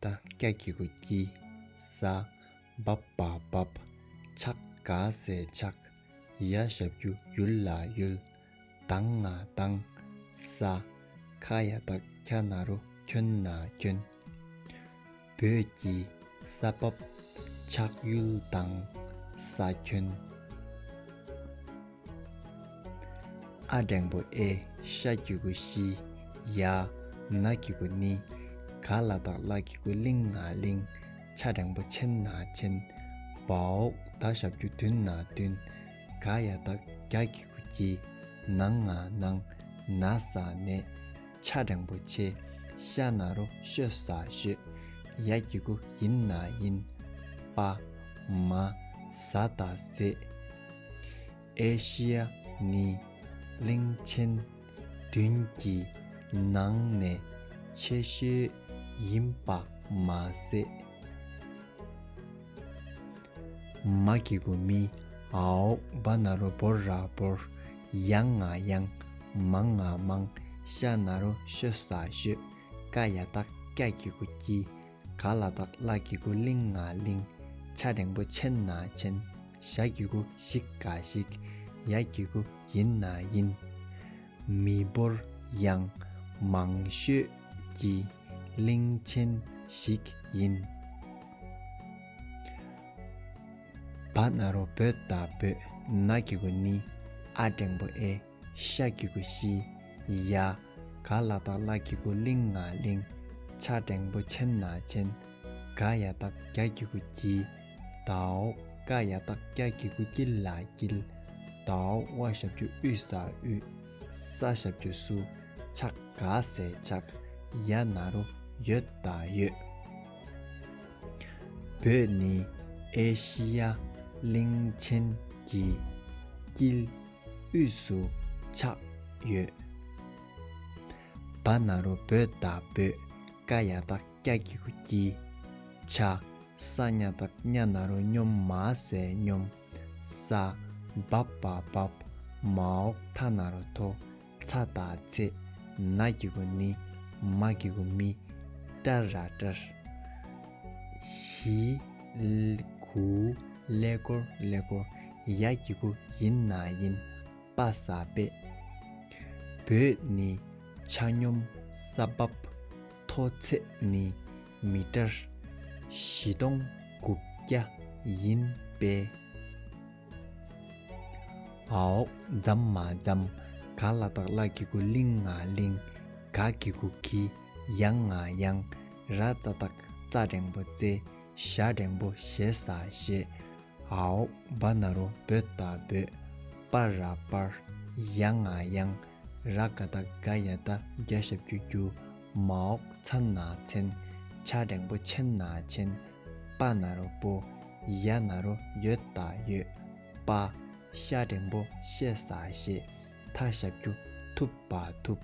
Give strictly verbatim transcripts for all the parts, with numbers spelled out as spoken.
ད་ཀྱ་གི་གུ་ཀྱི། ས། བ་བ་བབ། ཆག་ག་ས་ཆགས། ཡ་ཞབས་ཀྱུ་ཡུ་ལ་ཡུལ། དང་ང་དང་། ས། ཁ་ཡ་བཏགས་ཁྱ་ན་རོ་ཁྱོན་ན་ཁྱོན། བོད་ཀྱི་ས་བབ། ཆགས་ཡུལ་དང་ས་ཁྱོན། ཨ་འགྲེང་བུ་ཨེ། ཤ་གི་གུ་ཤི། ཡ། ན་གི་གུ་ནི། ག་ལ་བཏགས་གླ་གི་གུ་གླིང་ང་གླིང་། ཆ་འགྲེང་བུ་ཆེན་ན་ཆེན། བ་འོག་ད་ཞབས་ཀྱུ་བདུན་ན་བདུན། ག་ཡ་བཏགས་གྱ་གི་གུ་གྱི། ན་ང་ནང་། ན་ས་ནས། ཆ་འགྲེང་བུ་ཆེ། ཤ་ན་རོ་ཤོ་ས་ཤོད། ཡ་གི་གུ་ཡིན་ན་ཡིན། པ། མ། ཟ་ད་ཟེ། ཨེ་ཤི་ཡ་ནི་གླིང་ཆེན་བདུན་གྱི་ནང་ནས་ཆེ་ཤོས་ཡིན་པ་མ་ཟད། མ་གི་གུ་མི། འ་འོག་བ་ན་རོ་བོ་ར་བོར། ཡ་ང་ཡང་། མ་ང་མང་། ཤ་ན་རོ་ཤོ་ས་ཤོད། ཀ་ཡ་བཏགས་ཀྱ་གི་གུ་ཀྱི། ག་ལ་བཏགས་གླ་གི་གུ་གླིང་ང་གླིང་། ཆ་འགྲེང་བུ་ཆེན་ན་ཆེན། ཞ་གི་གུ་ཞིག་ག་ཞིག་ཡ་གི་གུ་ཡིན་ན་ཡིན། མི་འབོར་ཡང་མང་ཤོས་ཀྱི་གླིང་ཆེན་ཞིག་ཡིན། བ་ན་རོ་བོ་ད་བོད། ན་གི་གུ་ནི། ཨ་འགྲེང་བུ་ཨེ། ཤ་གི་གུ་ཤི། ཡ། ག་ལ་བཏགས་གླ་གི་གུ་གླིང་ང་གླིང་། ཆ་འགྲེང་བུ་ཆེན་ན་ཆེན། ག་ཡ་བཏགས་གྱ་གི་གུ་གྱི། ད་འོག་ཀ་ཡ་བཏགས་ཀྱ་གི་གུ་ཀྱི་ལ་དཀྱིལ། ད་འོག་ཝ་ཞབས་ཀྱུ་དབུས་ས་དབུས། ས་ཞབས་ཀྱུ་སུ། ཆག་ག་ས་ཆགས། ཡ་ན་རོ་ཡོད་ད་ཡོད། བོད་ནི་ཨེ་ཤི་ཡ་གླིང་ཆེན་གྱི་དཀྱིལ་དབུས་སུ་ཆགས་ཡོད། བ་ན་རོ་བོ་ད་བོད། ཀ་ཡ་བཏགས་ཀྱ་གི་གུ་ཀྱི། ཆ། ས་ཉ་བཏགས་ཉ་ན་རོ་སྙོམས་མ་ས་སྙོམས། ས། བ་བ་བབ། མ་འོག་ཐ་ན་རོ་ཐོ། ཚ་ད་ཚེ། ན་གི་གུ་ནི། མ་གི་གུ་མི། ཏྲ་ར་ཏྲར། ཞི། གུ། ཀླད་ཀོར་ཀླད་ཀོར། ཡ་གི་གུ་ཡིན་ན་ཡིན། པ་ས་པས། བོད་ནི་ཆ་སྙོམས་ས་བབ། མཐོ་ཚད་ནི་མི་ཊར་བཞི་སྟོང་དགུ་བརྒྱ་ཡིན་པས། འ་འོག་འཛམ་མ་འཛམ། ག་ལ་བཏགས་གླ་གི་གུ་གླིང་ང་གླིང་། ག་གི་གུ་གི། ཡ་ང་ཡང་། ར་ཙ་བཏགས་རྩ་འགྲེང་བུ་རྩེ། ཞ་འགྲེང་བུ་ཞེ་ས་ཞེས། འ་འོག་བ་ན་རོ་བོ་ད་བོད། པ་ར་པར། ཡ་ང་ཡང་། ར་ག་བཏགས་རྒ་ཡ་བཏགས་རྒྱ་ཞབས་ཀྱུ་རྒྱུ། མ་འོག་མཚན་ན་མཚན། ཆ་འགྲེང་བུ་ཆེན་ན་ཆེན། པ་ན་རོ་པོ། ཡ་ན་རོ་ཡོད་ད་ཡོད། པ། ཤ་འགྲེང་བུ་ཤེ་ས་ཤེས། ཐ་ཞབས་ཀྱུ་ཐུབ་པ་ཐུབ།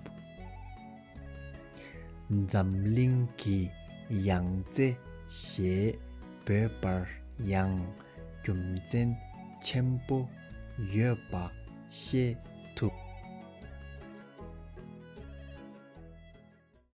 འཛམ་གླིང་གི་ཡང་རྩེ་ཞེས་འབོད་པར་ཡང་རྒྱུ་མཚན་ཆེན་པོ་ཡོད་པ་ཤེས་ཐུབ།